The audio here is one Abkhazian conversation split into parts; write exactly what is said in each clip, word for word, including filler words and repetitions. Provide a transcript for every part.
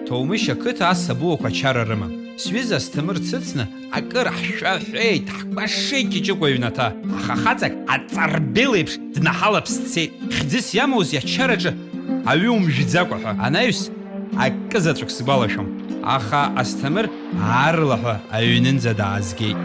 Ҭоумышь ақыҭа ас абуақәа ачара рымам. Сҩыза Асҭамыр дсыцны, акыр ҳшәаҳәеит, ҳкәашеит Ҷыҷыкәа иҩнаҭа, аха хаҵак аҵарбел еиԥш днаҳалаԥс дцеит. Хьӡыс иамоузеи ачараҿы аҩы умжәӡакәа ҳәа. Анаҩс, акы заҵәык сгәалашәом, аха Асҭамыр аарлаҳәа аҩнынӡа даазгеит.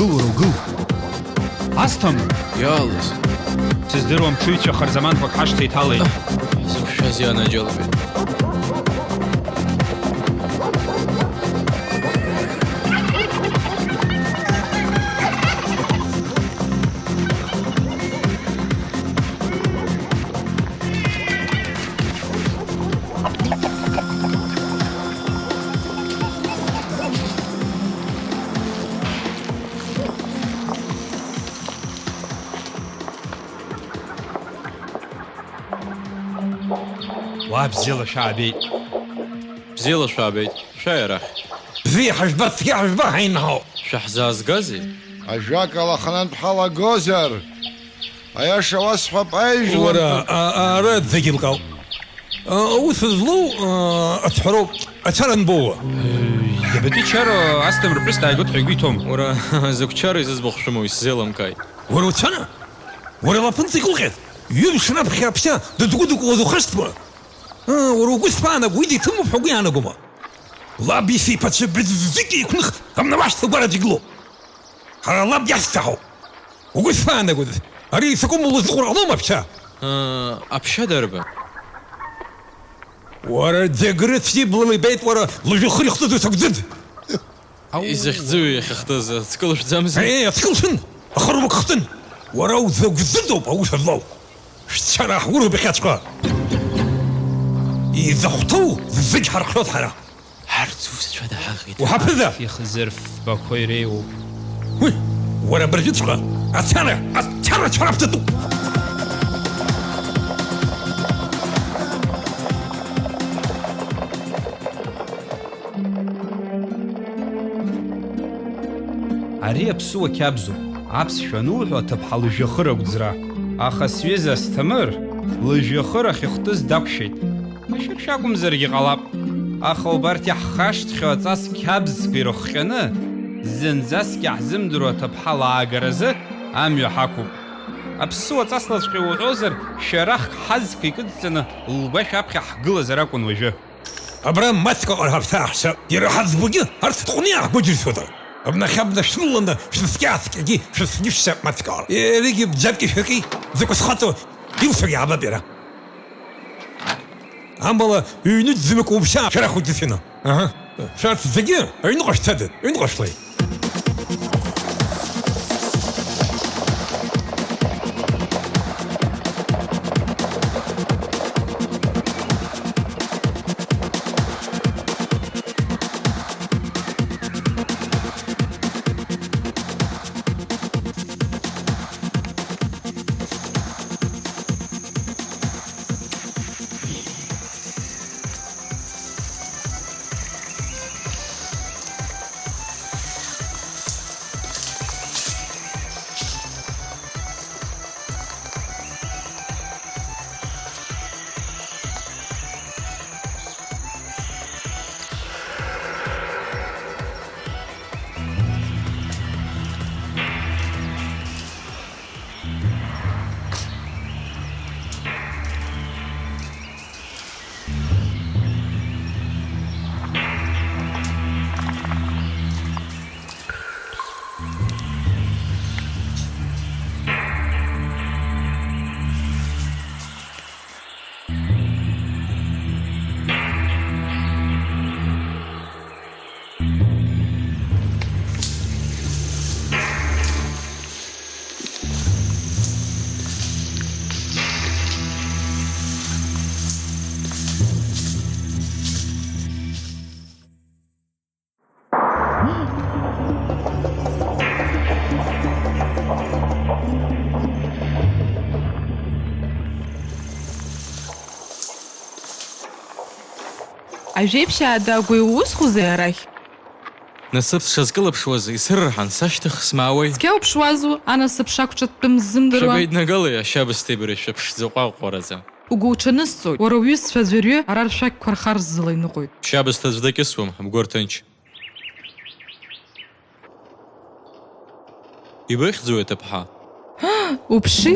Угыл, уара, угыл! Асҭамыр! Иаалыз? Сыздыруам, ҽыҩцәа харзаманқәак ҳашҭа иҭалеит. Ҳзықәшәаз ианаџьалбеит. Уа бзиала шәаабеит. Бзиала шәаабеит. Шәааи арахь. Бзиа ҳажәба, цқьа ҳажәба, ҳаинҳау. Шәаҳзаазгазеи? Ажәакала, аханатә ҳалагозар, аиаша уасҳәап, аижәлантәи. Уара, а-, а-, ара аӡәгьы лкаауп. А, аус злоу, а, ацҳароуп, ацара анбоуа? Иабатәи чароу, Асҭамыр ԥҳәыс дааигоит ҳәа игәы иҭоума? Уара, закә чароу изыӡбахә шәымоу, исзеилымкааит. Уара уцәана? Уара лафынҵа икылҟьеит? Ҩымш раԥхьа аԥшьа дыдгәыдыкәлаз ухашҭма? Аа, уара угәы ишԥаанаго, уи диҭымуп ҳәа угәы иаанагома? Лаб исеиԥацәа быӡӡык еиқәных, амнауашьҭа гәараҿ игылоуп. Ҳара лаб иашьцәа ҳауп. Угәы ишԥаанагоз? Ари исакәым улызныҟәар ҟалома аԥшьа? Ыы, аԥшьа дарбан? Уара, Џьагрыц иблала ибеит, уара, лыжәҩахыр ихтыз усакәӡыӡ! Изахьӡу иахьахтыз ацкы лшәӡамзи? Еи, ацкы лшәын! Ахырмак хтын! Уара узакәӡыӡоуп аус злоу! Шәцара ҳгәырҩоуп иахьаҵәҟьа! Изахәҭоу зегь ҳархиоит ҳара! Ҳарҭ зусҭцәада ҳаӷеит? Уҳаԥыза! Ихзырфбақәа иреиуоуп. Уи, уара абыржәыҵәҟьа ацара, ацара цәараԥҵатәуп! Ари аԥсуа қьабзуп, аԥсшәа ануҳәо, аҭыԥҳа лыжәҩахыр агәӡра. Аха сҩыза Асҭамыр лыжәҩахыр ахьыхтыз дақәшәеит. Ашьыршәа акәымзаргьы ҟалап. Аха убарҭ иаҳхашҭхьоу аҵас қьабзқәа ирыхҟьаны, зынӡаск иаҳзымдыруа аҭыԥҳа лаагаразы амҩа ҳақәуп. Аԥсуа ҵаслаҵәҟьа уҳәозар, шәарахк ҳазқәа икыдҵаны лгәашә аԥхьа ҳгылазар акәын уажәы. Абра маҷк аҟара ҳаԥсааҳәса, иара ҳазбогьы арҭ ҭҟәны иааҳгәыџьыршьода. Абнахь абна шәныланы шәыскьааскьагьы шәысгьышьшьап маҷк аҟара. Егьи бџьарки шәаки закәа схаҵоу илшар иаабап иара. Амала ҩнуҵӡамҩак уԥшьаа шәарахоит дысыны. Аҳа. Шәарҭ зегьы аҩныҟа шәцаӡеит, аҩныҟа шәлеи. Ажәеиԥшьаа дагәа иусхәузеи арахь? Насыԥ сшазкылыԥшуаз исырырҳан, сашьҭых смаауеи? Цқьа уԥшуазу, анасыԥ шақәҿыҭтәым ззымдыруа? Шәабеиднагалеи, ашьабсҭеи бареи шәыԥшӡа ҟәаҟәараӡа? Угәуҽанысҵоит, уара уҩызцәа аӡәырҩы ара ршәақьқәа рхар ззылаҩныҟоит. Шьабсҭа аӡә дакьысуам, бгәы рҭынч. Ибыхьӡуи аҭыԥҳа? Уԥши?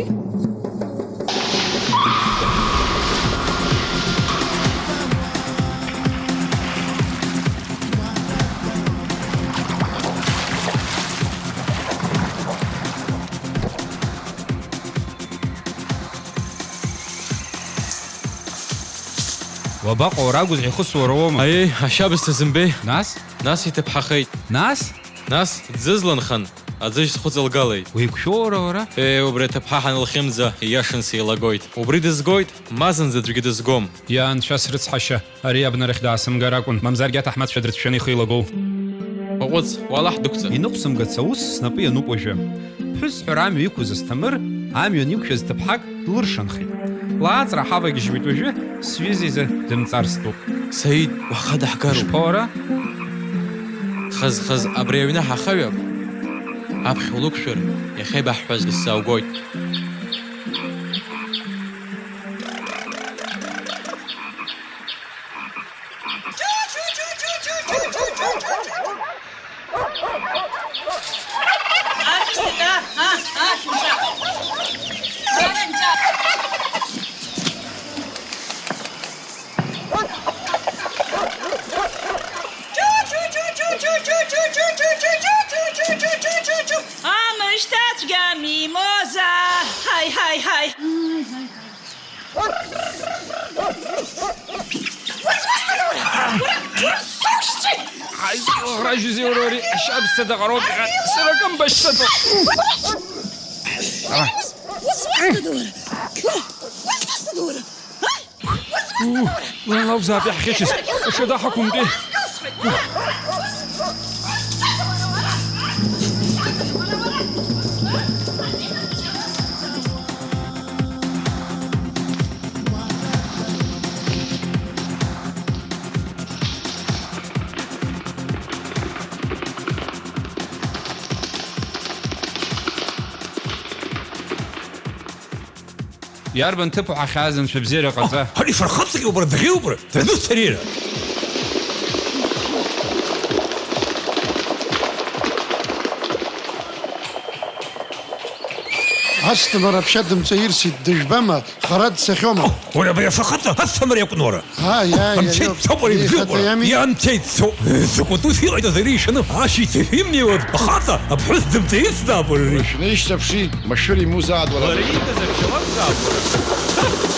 Уабаҟоу, ракәызар ихысуа уара уоума? Аиеи, ашьабсҭа зымбеи? Нас? Нас иҭыԥҳахеит. Нас? Нас дзызланхан, аӡыжь схәыҵалгалеит. Уеиқәшәоура уара? Ее, убри аҭыԥҳа ҳанылхьымӡа, ииашан сеилагоит. Убри дызгоит, ма зынӡа аӡәгьы дызгом. Иа, анцәа срыцҳашьа, ари абнарахь даасымгар акәын, мамзаргьы аҭаҳмадцәа дрыцәшәаны ихы еилагоу. Уаҟәыҵ, уалаҳ дықәҵа. Инықәсымгац аус снапы иануп уажәы. Ԥҳәысҳәара амҩа иқәыз Асҭамыр, амҩан иқәшәаз ҭыԥҳак длыршанхеит. Лааҵра ҳавагьежьуеит уажәы, сҩыза изы дымҵар стәуп. Саид, уаха даҳгароуп. Ишԥауара? Хаз-хаз абри аҩны ҳахаҩап. Аԥхьа улықәшәар, иахьеибаҳҳәаз дысзааугоит. Амышьҭацәгьа мимоза, ҳаи, ҳаи, ҳаи. Ҳаи, иуӷражьызеи уара ари, ашьабсҭа даҟароуп, сара акы мбашьцаӡом. Уара лакәзаап иаҳхьычыз, ҽада ҳақәымтәеи. Иарбан ҭыԥ уҳахьааз, анцәа бзиара ҟаҵа. Ари фырхаҵаҟьоуп, убра дӷьеиуп, убра дырдуцарира. Асҭамыр аԥша дымҵаирсит, дыжәбама, хара дцахьоума? Уара абри афырхаҵа Асҭамыр иакәын уара. Ааи, ааи, анцәа иаиоуп. Ицоуп уара, ибзиоуп уара. Ихаҭа иами. Ианцәа ицоуп. Закәытәу сиҟаиҵаз ари ишаны, ашьыцҳәа имнеиуаз ахаҵа аԥҳәыс дымҵаирсзаап уара ари. Шәнеишьҭаԥши, машәыр имузаат уара. Лара иикыз аԥшьа лакәзаап уара.